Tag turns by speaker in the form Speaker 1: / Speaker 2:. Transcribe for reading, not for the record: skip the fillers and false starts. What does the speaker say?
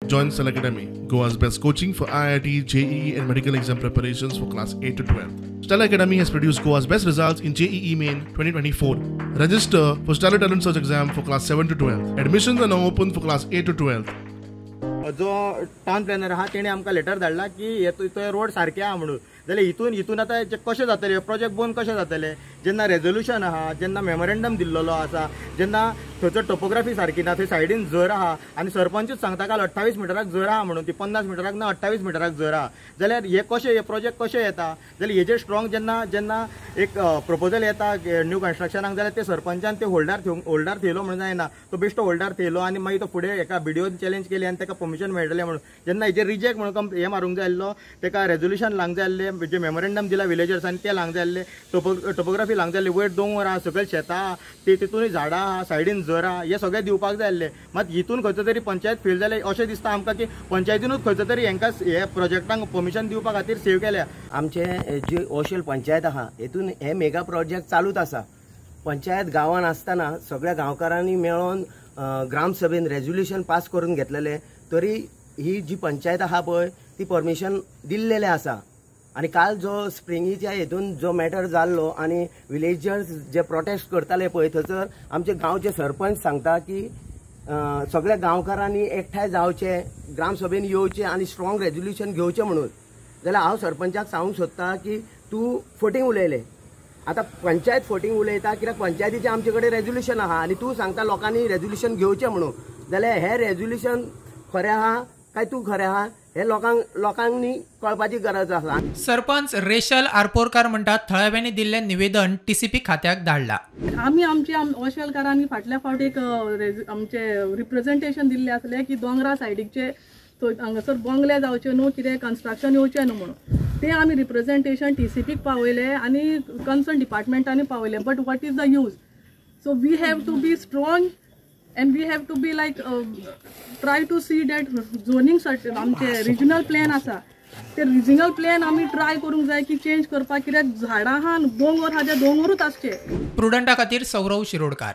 Speaker 1: Join Stellar Academy, Goa's best coaching for IIT, JEE and medical exam preparations for class 8 to 12. Stellar Academy has produced Goa's best results in JEE Main 2024. Register for Stellar Talent Search exam for class 7 to 12. Admissions are now open for class 8 to 12.
Speaker 2: जो town planner आहा तेणे आमकां letter धाडला की हे तो road सारके आहा म्हणून, जाल्यार हितून हितून आतां कशें जातलें, प्रोजेक्ट बंद कशें जातलें जेन्ना रेजोल्युशन आहा, जेन्ना मेमोरेंडम दिल्लेलो आसा, जेन्ना थंयसर टोपोग्राफी सारकी ना, थंय सायडीन झर आहा आनी सरपंचूच सांगता काल 28 मिटराक झर आहा म्हणून, ती 50 मिटराक ना 28 मिटराक झर आहा, जाल्यार हे कशें हे प्रोजेक्ट कशें येता? जाल्यार हेजेर स्ट्रॉंग जेन्ना जेन्ना एक प्रपोजल येता न्यू कन्स्ट्रक्शनाक जाल्यार ते सरपंचान ते होल्डार थेयलो म्हणून जायना, तो बेश्टो होल्डार थेयलो आनी मागीर तो फुडें एका बीडीओन चॅलेंज केली आनी ताका परमिशन मेळटलें म्हणून. जेन्ना हेजेर रिजेक्ट म्हणून हें मारूंक जाय आसलो, ताका रेजोल्युशन लावंक जाय आसलें, जे मेमोरेंडम दिला विलेजर्सांनी तें लावंक जाय आसलें, टोपोग्राफी लावंक जाय आसली, वयर दोंगर आहा, सकयल शेतां आहा, ते तितूनय झाडां आहा, सायडीन झर आहा, हें सगळें दिवपाक जाय आसलें. मात हितून खंयचो तरी पंचायत फेल जालें अशें दिसता आमकां की पंचायतीनूच खंयचो तरी हेंकां हे प्रोजेक्टांक परमिशन दिवपा खातीर सेव केल्या.
Speaker 3: आमचे जी ओशेल पंचायत आहा हेतून हे मेगा प्रोजेक्ट चालूच आसा. पंचायत गांवान आसतना सगळ्या गांवकारांनी मेळोन ग्रामसभेन रेजोल्युशन पास करून घेतलेले, तरी ही जी पंचायत आहा पळय ती परमिशन दिल्लेले आसा. आनी काल जो स्प्रिंगीच्या हेतून जो मॅटर जाल्लो आनी विलेजर्स जे प्रोटेस्ट करताले पळय थंयसर आमचे गांवचे सरपंच सांगता की सगळ्या गांवकारांनी एकठांय जावचे, ग्रामसभेन येवचे आनी स्ट्रॉंग रेजोल्युशन घेवचें म्हणून. जाल्यार हांव सरपंचाक सांगूंक सोदता की तूं फटींग उलयलें. आतां पंचायत फटींग उलयता कित्याक पंचायतीचें आमचे कडेन रेजोल्युशन आहा आनी तूं सांगता लोकांनी रेजोल्युशन घेवचें म्हणून, जाल्यार हें रेजोल्युशन खरें आहा काय तूं खरें आहा हे लोकांनी कळपाची गरज आसा.
Speaker 4: सरपंच रेशल आरपोरकार म्हणटात थळाव्यांनी दिल्लें निवेदन टीसीपी खात्याक धाडला.
Speaker 5: आमी आमच्या ओशेलकारांनी फाटल्या फावट एक आमचे रिप्रेझेंटेशन दिल्लें आसलें की दोंगरा सायडीकचे हांगासर बंगले जावचे न्हू, कितें कन्स्ट्रक्शन येवचें न्हू म्हणून, तें आमी रिप्रेझेंटेशन टीसीपीक पावयलें आनी concern डिपार्टमेंटांनी पावयलें. But what is the use? So we have to be strong and we have to be like try to see that zoning आमचे रिजनल प्लॅन आसा ते रिजनल प्लॅन आमी ट्राय करूंक जाय की चेंज करपाक, कित्याक झाडां आहा, दोंगर आहा, ते दोंगरूच आसचे.
Speaker 4: प्रुडंटा खातीर सौरव शिरोडकार.